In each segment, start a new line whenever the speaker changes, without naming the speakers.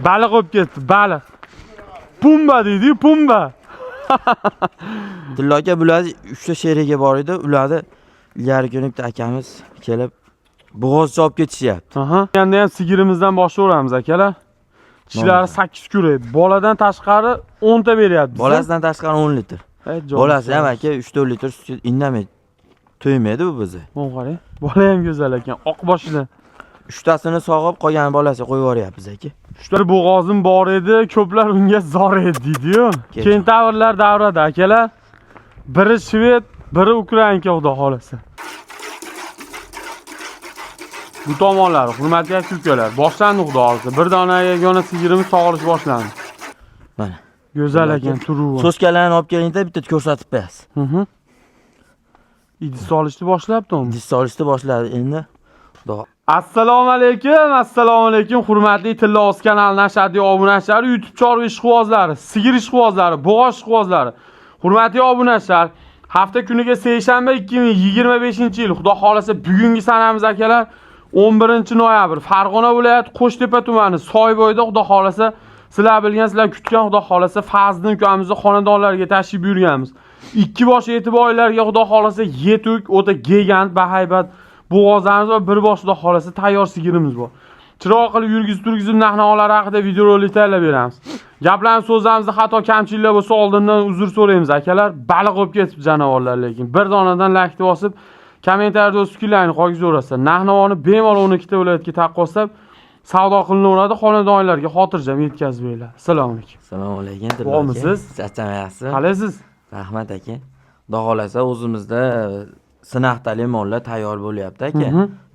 Baliq bo'lib ketdi, baliq. Pumba deydi-yu, pumba.
Tillo aka bularni 3 ta sherigi bor edi. Ularni ilgari kuni bitta akamiz kelib bo'g'oz olib ketishyapti.
Aha. Endi ham sigirimizdan boshlayveramiz akalar. Tishlari 8 kurak. Boladan tashqari 10 ta beryapti.
Bolasidan tashqari 10 litr. Bolasi ham aka 3-4 litr sut indamay to'ymaydi bu bizni.
Mana qarang. Bola ham go'zal ekan, oq boshli.
Uchtasini sog'ib qolgan bolasiga qo'yib yuboryapmiz aka.
Uchta bo'g'ozim bor edi, ko'plar unga zor edi deydi-yu. Kentavrlar davrada akalar. Biri shved, biri ukrainka xudo xolasa. Bu tomonlari, hurmatli aka ukalar, boshlandi xudo xolasa. Bir dona yagona sigirimiz sog'ilish boshlandi.
Mana.
Go'zal ekan turuvi.
So'skalarni olib kelingda bitta ko'rsatib qo'yasiz.
Idis solishni boshlabdi.
Diz solishni boshladi endi. Xudo
Assalomu alaykum, assalomu alaykum hurmatli Tilla Oz kanali nashadi obunachilari, YouTube chorva ishqibozlari, sigir ishqibozlari, bo'g'oz ishqibozlari. Hurmatli obunachilar, hafta kuniga seshanba 2025-yil, Xudo xolasa bugungi sanamiz akalar 11 noyabr, Farg'ona viloyati Qo'shtepa tumani Soybo'yda Xudo xolasa sizlar bilgan, sizlar kutgan Xudo xolasa Fazliddin ukamizni xonadonlariga tashrif buyurganmiz. Ikki bosh yetti boylarga Xudo xolasa yetuk, o'ta gegant, bahaybat bo'g'ozlarimiz va bir bosh Xudo xolasa tayyor sigirimiz bor. Chiroq qilib yurgizib turgizib narx-navolar haqida videorolik tayyorlab beramiz. Gaplarimiz, so'zlarimizda xato kamchiliklar bo'lsa oldindan uzr so'raymiz akalar. Baliq bo'lib ketibdi janavorlar lekin. Bir donadan laykni bosib, kommentariyada o'z fikrlaringni qo'yib. Narx-navoni bemalol 12 ta viloyatga taqqoslab savdo qilinaveradi, xonadonlarga xotirjam yetkazib beriladi. Assalomu alaykum.
Assalomu alaykum Tillo aka.
Bormisiz?
Charchamayapsizmi?
Qalaysiz?
Rahmat aka. Xudo xolasa o'zimizda sinaqtali mollar tayyor bo'lyapti aka.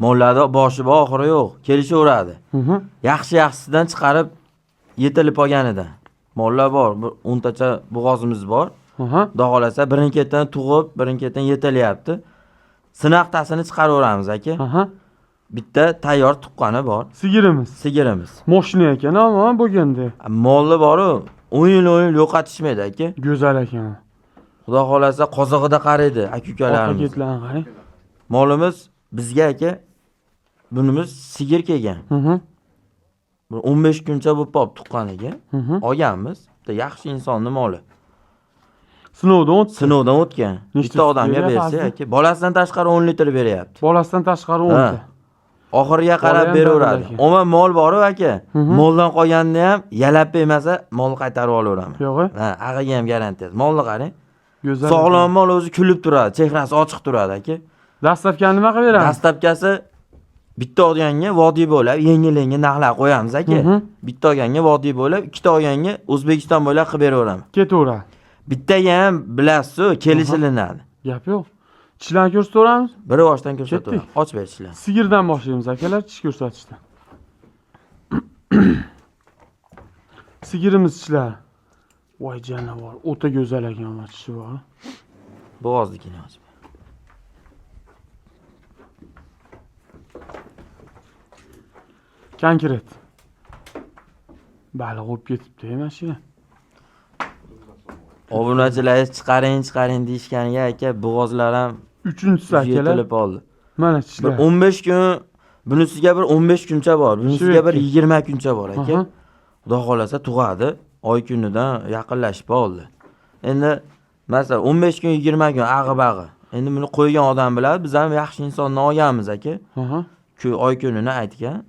Mollarda boshi bor, oxiri yo'q. Kelishaveradi. Yaxshi yaxshisidan chiqarib yetilib olganidan. Mollar bor, bir 10 tacha bo'g'ozimiz bor. Xudo xolasa birin-ketin tug'ib, birin-ketin yetilyapti. Sinaqtasini chiqaraveramiz aka. Bitta tayyor tuqqani bor.
Sigirimiz.
Sigirimiz.
Moshina ekan, ammo bo'lganda.
Molni boru 10 yil 10 yil yo'qotishmaydi aka.
Go'zal ekan.
Xudo xolasa qozig'ida qaraydi aka
Orqa
ukalarimiz.
ketlarni qarang.
Molimiz bizga aka bunimiz sigir kelgan. Bir 15 kuncha bo'lib qolib tuqqaniga. Olganmiz. Bitta yaxshi insonni moli.
Sinovdan o'tdi.
Sinovdan o'tgan.
Nechta
Bitta
sut
odamga
beryapti
bersa
hozir?
aka, bolasidan tashqari 10 litr beryapti.
Bolasidan tashqari 10 ta.
Oxiriga qarab
ham
beraveradi.
dadil aka.
Omma mol boru aka. Moldan qolganini ham yalab bermasa, mol qaytarib olaveraman.
Yo'q.
Ha, ag'iga ham garantiya. Molni qarang.
Go'zal.
Sog'lom mol o'zi kulib turadi, chehrasi ochiq turadi aka.
Dastavkani nima qilib beramiz?
Dastavkasi bitta olganga vodiy bo'ylab yengil-yengil narxlar qo'yamiz aka. Bitta olganga vodiy bo'ylab, ikkita olganga O'zbekiston bo'ylab qilib beraveraman.
Ketaveradi.
Bittaga ham bilasiz-ku, kelishilinadi.
Gap yo'q. Tishlarni ko'rsataveramiz.
Bir boshdan ko'rsataveramiz. Och ber tishlarni.
Sigirdan boshlaymiz akalar, tish ko'rsatishdan. Sigirimiz tishlari. Voy jonivor, o'ta go'zal ekan mana tishi bor.
Bo'g'oznikini och.
Konkret. Baliq bo'lib ketibdi mana shu.
Obunachilar chiqaring, chiqaring deyishganiga aka bo'g'ozlar ham
Uchinchisi akalar.
yetilib oldi.
Mana
Bir
tishlar.
15 kun bunisiga bir 15 kuncha bor, bunisiga bir
Shved.
20 kuncha bor aka. Xudo xolasa tug'adi. Oy kunidan yaqinlashib oldi. Endi masalan 15 kun 20 kun ag'i-bag'i. Endi buni qo'ygan odam biladi, biz ham yaxshi insonni olganmiz aka. Oy kunini aytgan.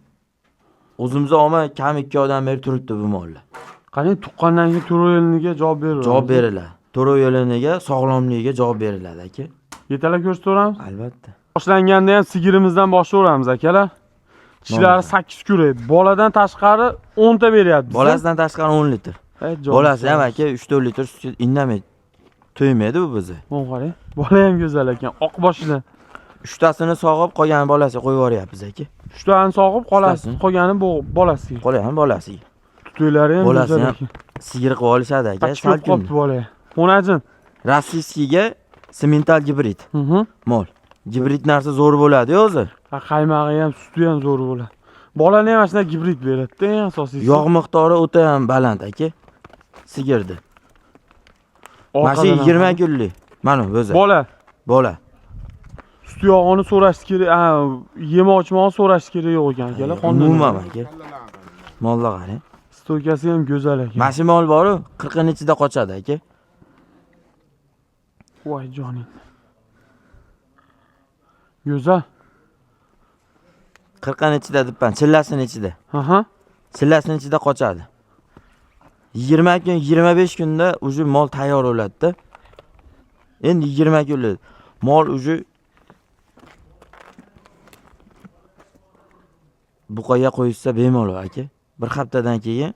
O'zimizda olma kam 2 oydan beri turibdi bu mollar.
Qarang, tuqqandan keyin to'relniga javob beriladi.
Javob beriladi. To'rov yo'liniga, sog'lomligiga javob beriladi aka.
Yetalab ko'rsataveramiz.
Albatta.
Boshlanganda ham sigirimizdan boshlayveramiz akalar. Tishlari 8 kurak. Boladan tashqari 10 ta beryapti.
Bolasidan tashqari 10 litr. Bolasi ham aka 3-4 litr sut indamay to'ymaydi bu bizni.
Mana qarang. Bola ham go'zal ekan, oq boshli.
Uchtasini sog'ib qolgan bolasiga qo'yib yuboryapmiz aka.
Uchtani sog'ib qolasi,
Uchtasini.
qolgani bolasiga.
Qolgan bolasiga.
Tutoylari ham
Bolasi
go'zal
ham
ekan.
Sigir qilib olishadi aka.
Qachib
Sal
qolibdi
kun.
bola. Xo'najin.
Rossiyskiyga semental gibrid mol. Gibrid narsa zo'r bo'ladi o'zi.
Ha, qaymog'i ham, suti ham zo'r bo'ladi. Bolani ham mana shunday gibrid beradi-da, eng asosiysi.
Yog' miqdori o'ta ham baland aka. Sigirdi. Mana shu
Orqadan ham.
20 kunlik. Mana o'zi.
Bola
Bola.
Sut yog'ini so'rash kerak, ha, yemoq ichmog'ini so'rash kerak yo'q ekan akalar.
Umuman aka. Mollar qarang.
Stoykasi ham go'zal ekan.
Mana shu mol boru 40 ichida qochadi aka.
Voy joning. Go'zal.
40 ichida debman, chillasini ichida.
Aha.
Chillasini ichida qochadi. 20 kun, 25 kunda уже mol tayyor bo'ladi-da. Endi 20 kunlik mol уже buqaga qo'yishsa bemalol aka. Bir haftadan keyin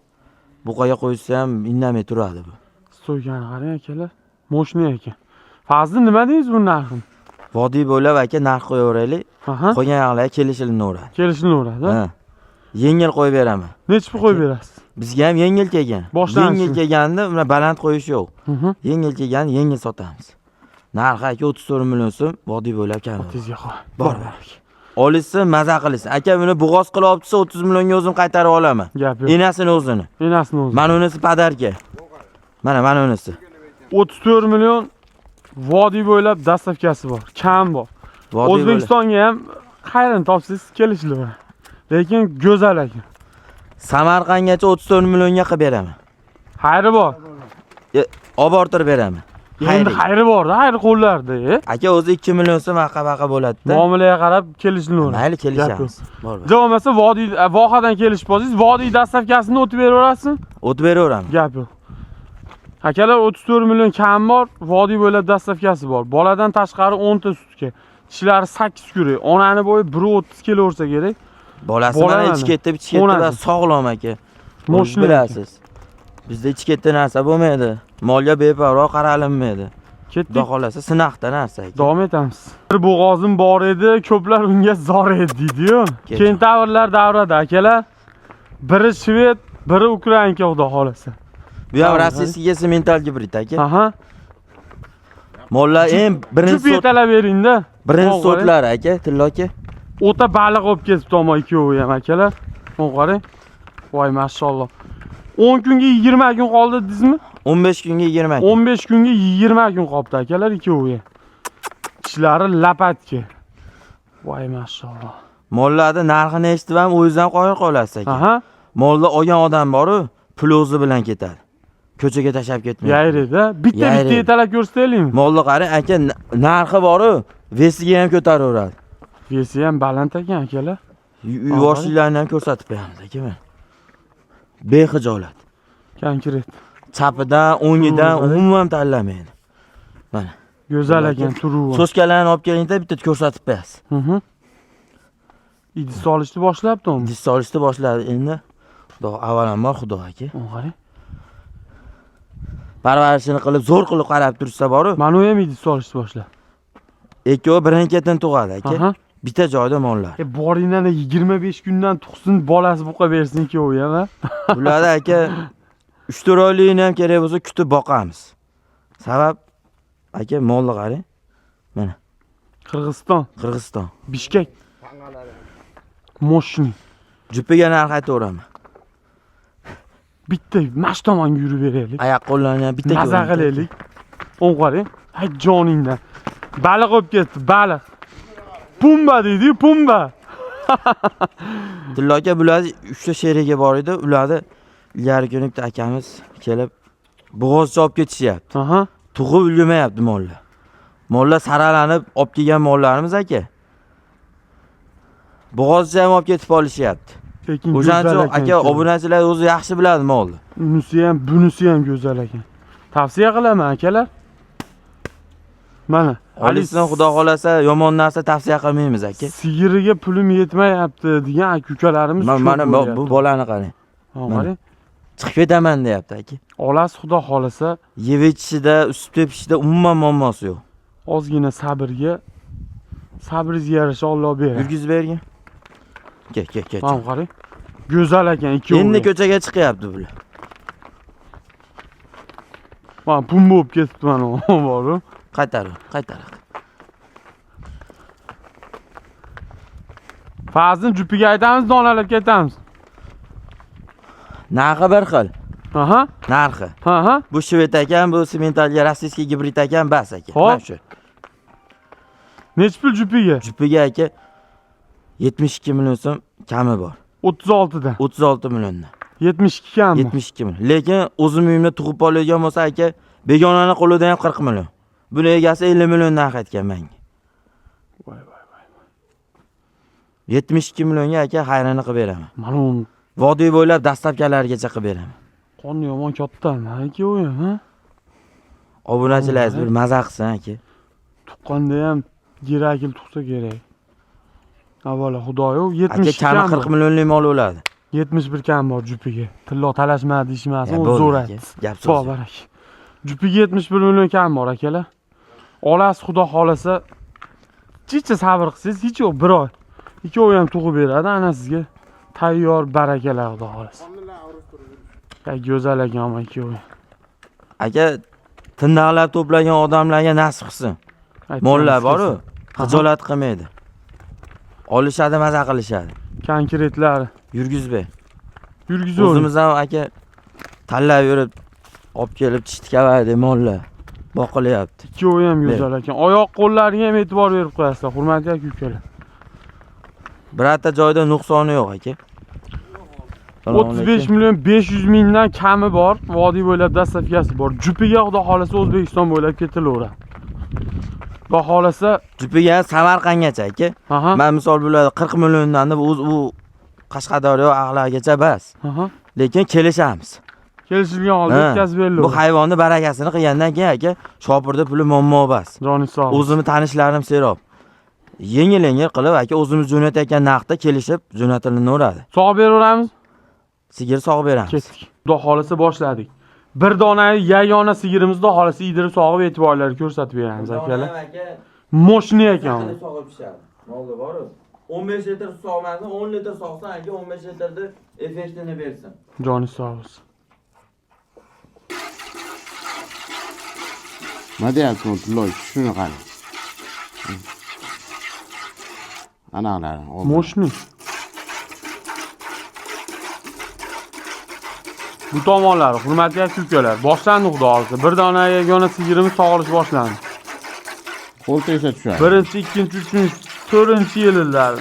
buqaga qo'yishsa ham indamay turadi bu.
Stoykani qarang akalar. Moshina ekan. Fazli nima deysiz bu narxini?
Vodiy bo'ylab aka narx qo'yaveraylik.
Aha.
Qolgan yoqlarga kelishilaveradi.
Kelishilaveradi.
Ha. Yengil qo'yib beraman.
Nechi pul qo'yib berasiz?
Bizga ham yengil kelgan.
Boshlanishi.
Yengil kelganda uni baland qo'yish yo'q. Yengil kelgan yengil sotamiz. Narxi aka 34 million so'm, vodiy bo'ylab kam.
Tezga qo'y.
Bor bor. Olishsin, maza qilsin. Aka buni bo'g'oz qilib olib tushsa 30 millionga o'zim qaytarib olaman.
Gap yo'q.
Enasini o'zini.
Enasini o'zi.
Mana unisi padarka. Mana unisi.
34 million vodiy bo'ylab dastavkasi bor. Kam bor. O'zbekistonga ham qayerdan topsangiz kelishilaveradi. Lekin go'zal ekan.
Samarqandgacha 34 millionga qilib beraman.
Xayri bor.
Olib bortirib beraman.
Endi xayri bor-da, xayri qo'llarda.
Aka o'zi 2 million so'm aqa-baqa bo'ladi-da.
Muomalaga qarab kelishilaveradi.
Mayli kelishamiz. Bor bor.
Bo'lmasa vodiy vohadan kelishib olsangiz, vodiy dastavkasini o'tib beraverasizmi?
O'tib beraveraman.
Gap yo'q. Akalar 34 million kam bor, vodiy bo'ylab dastavkasi bor. Boladan tashqari 10 ta sutga. Tishlari 8 kurak. Onani bo'yi 1.30 kilo bo'lsa kerak.
Bolasi mana ichi ketdi, bichi ketdi va sog'lom aka.
Moshina
bilasiz. Bizda ichi ketdi narsa bo'lmaydi. Molga beparvo qaralinmaydi.
Ketdik.
Xudo xolasa sinaqda narsa aka.
Davom etamiz. Bir bo'g'ozim bor edi, ko'plar unga zor edi deydi-yu. Kentavrlar davrada akalar. Biri shved, biri ukrainka xudo xolasa.
Bu ham rossiyskiy semental gibrid aka.
Aha.
Mollar eng birinchi
sort. Yetalab bering-da.
Birinchi sortlar aka, Tillo aka.
O'ta baliq olib ketibdi ammo ikkovi ham akalar. Mana qarang. Voy mashalloh. 10 kunga 20 kun qoldi dedingizmi?
15 kunga 20 kun.
15 kunga 20 kun qolibdi akalar ikkovi. Tishlari lapatki. Voy mashalloh.
Mollarning narxini eshitib ham o'zingiz ham qoyil qolasiz aka.
Aha.
Molni olgan odam bor-u, pul o'zi bilan ketadi. Ko'chaga tashlab ketmaydi.
Yayraydi. Bitta-bitta yetalab ko'rsataylikmi?
Molni qarang aka, narxi bor-u, vesiga ham ko'taraveradi.
Vesi ham baland ekan akalar.
Yuvoshliklarni ham ko'rsatib qo'yamiz aka mana. Bexijolat.
Konkret.
Chapidan, o'ngidan umuman tanlamaydi. Mana.
Go'zal ekan turuvi.
So'skalarni olib kelingda bitta ko'rsatib qo'yasiz.
Idis solishni boshlabdi-mi?
Idis solishni boshladi endi. Xudo avvalambor Xudo aka.
Qarang.
Parvarishini qilib, zo'r qilib qarab tursa bor-u.
Mana u ham idis solishni boshladi.
Ikkovi birin-ketin tug'adi aka. Bitta joyda mollar.
Boringdan 25 kundan tug'sin, bolasi buqa bersin ikkovi ham, ha?
Bularda aka 3-4 oyligini ham kerak bo'lsa kutib boqamiz. Sabab aka molni qarang. Mana.
Qirg'iziston.
Qirg'iziston.
Bishkek. Moshni.
Jupiga narx aytaveraman.
Bitta mash tomonga yurib beraylik.
Oyoq qo'llarni ham bitta
maza qilaylik. O'n qarang. Hay joningdan. Baliq olib ketdi, baliq. Pumba deydi-yu, pumba.
Tillo aka bular 3 ta sherigi bor edi. Ularni ilgari kuni bitta akamiz kelib bo'g'ozcha olib ketishyapti.
Aha.
Tug'ib ulgurmayapti mollar. Mollar saralanib olib kelgan mollarimiz aka. Bo'g'ozcha ham olib ketib olishyapti.
Lekin
O'shaning uchun aka obunachilar o'zi yaxshi biladi molni.
Unisi ham, bunisi ham go'zal ekan. Tavsiya qilaman akalar. Mana,
Olishsin xudo xolasa, yomon narsa tavsiya qilmaymiz aka.
Sigiriga pulim yetmayapti degan aka ukalarimiz ko'p.
Mana bu bolani qarang.
Qarang.
Chiqib ketaman deyapti aka.
Olasi xudo xolasa.
Yeb ichishida, usib tepishida umuman muammosi yo'q.
Ozgina sabrga, sabringizga yarasha Alloh beradi.
Yurgizib bergin. Kel, kel, kel.
Mana qarang. Go'zal ekan ikkovi.
Endi ko'chaga chiqyapti bular.
Mana pumba bo'lib ketibdi mana bor-u.
Qaytar, qaytar.
Fazni jupiga aytamiz, donalab ketamiz.
Narxi bir xil.
Aha.
Narxi.
Aha.
Bu shved ekan, bu sementalga rossiyskiy gibrid ekan, bas aka. Mana shu.
Nechi pul jupiga?
Jupiga aka 72 million so'm kami bor.
36 dan.
36 milliondan.
72 kam.
72 million. Lekin o'zim uyimda tug'ib oladigan bo'lsa aka, begonani qo'lida ham 40 million. Buni egasi 50 million narx aytgan menga.
Voy voy voy.
72 millionga aka xayrini qilib beraman.
Mana uni
Vodiy bo'ylab dastavkalarigacha qilib beraman.
qonni yomon katta, aka u ham, ha?
Obunachilaringiz bir maza qilsin aka.
Tuqqanda ham gerakil tug'sa kerak. Avvalo xudoyo,
Aka
72
kami
kam.
40 millionlik mol bo'ladi.
71 kam bor jupiga. Tillo talashma deyishmasin,
Ya
o'zi
bo'ldi
zo'r
aka,
aytdi.
gap so'z.
Sog' barak. Jupiga 71 million kam bor akalar. Olasiz xudo xolasa. Chicha sabr qilsangiz, hech yo'q bir oy. Ikkovi ham tug'ib beradi, ana sizga tayyor barakalar xudo xolasa. Ya go'zal ekan ama ikkovi.
Aka tirnoqlab to'plagan odamlarga nasib qilsin.
Aytganingiz
Mollar bor-u,
kelsin.
xijolat qilmaydi. Olishadi, maza qilishadi.
Konkretlari
Yurgizbay.
yurgizavering.
O'zimiz ham aka tanlab yurib olib kelib tishtikaverdi mollar. Boqilyapti.
Ikkovi ham go'zal ekan. Oyoq qo'llariga ham e'tibor berib qo'yasizlar, hurmatli aka ukalar.
Birorta joyda nuqsoni yo'q aka.
35 million 500 mingdan kami bor. Vodiy bo'ylab dastavkasi bor. Jupiga xudo xolasa O'zbekiston bo'ylab ketilaveradi. Xudo xolasa,
Jupiga ham Samarqandgacha aka.
aha,
Man misol bo'ladi 40 milliondan deb o'z u Qashqadaryo ag'largacha bas.
aha.
Lekin kelishamiz.
Kelishilgan holda
Ha,
yetkazib beriladi.
Bu hayvonni barakasini qilgandan keyin aka shopirda puli muammo bas.
Joni sog'.
O'zimni tanishlarim serob. Yengil yengil qilib aka o'zimiz jo'natayotgan narxda kelishib jo'natilaveradi.
Sog' beraveramiz.
Sigir sog'ib beramiz.
Ketdik. Xudo xolasa boshladik. Bir dona yagona sigirimiz xudo xolasa yedirib sog'ib e'tiborlarga ko'rsatib beramiz akalar. Moshni ekan. u.
Sog'ib pishadi. Molda bor-u. 15 litr sut sog'masin, 10 litr sog'sa aka 15 litrni effektini bersin.
Joni sog' bo'lsin.
Nima deyapsan tillo shuni qara. Anaqlari.
Moshni. Bu tomonlari, hurmatli aka ukalar, boshlandi xudo xolasa. Bir dona yagona sigirimiz sog'ilish boshlandi.
Qo'l tegsa tushadi.
Birinchi, ikkinchi, uchinchi, to'rtinchi yillar.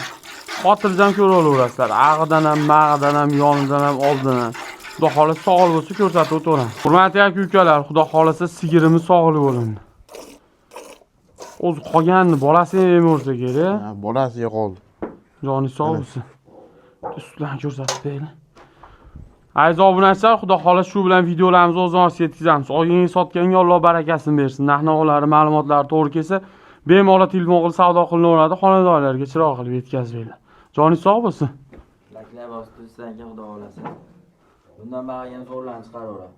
Xotirjam ko'ra olaverasizlar. Ag'idan ham, mag'idan ham, yonidan ham, oldidan ham. Xudo xolasa sog'lik bo'lsa ko'rsatib o'taveramiz. Hurmatli aka ukalar, xudo xolasa sigirimiz sog'lik bo'lindi. O'zi qolganini bolasi ham emaversa kerak.
Ha, bolasi yo'qoldi.
Joni sog' bo'lsin. Sutlarni ko'rsatib beraylik. Aziz obunachilar, xudo xohlasa shu bilan videolarimizni o'z oxiriga yetkazamiz. Olgan sotganga Alloh barakasini bersin. Narx-navolari, ma'lumotlari to'g'ri kelsa, bemalol telefon qilib savdo qilinaveradi, xonadonlarga chiroq qilib yetkazib beringlar. Joni sog' bo'lsin.
Laklab bosib tursa aka xudo xolasa. Bundan bag'rigan zo'rlarni chiqaraveradi.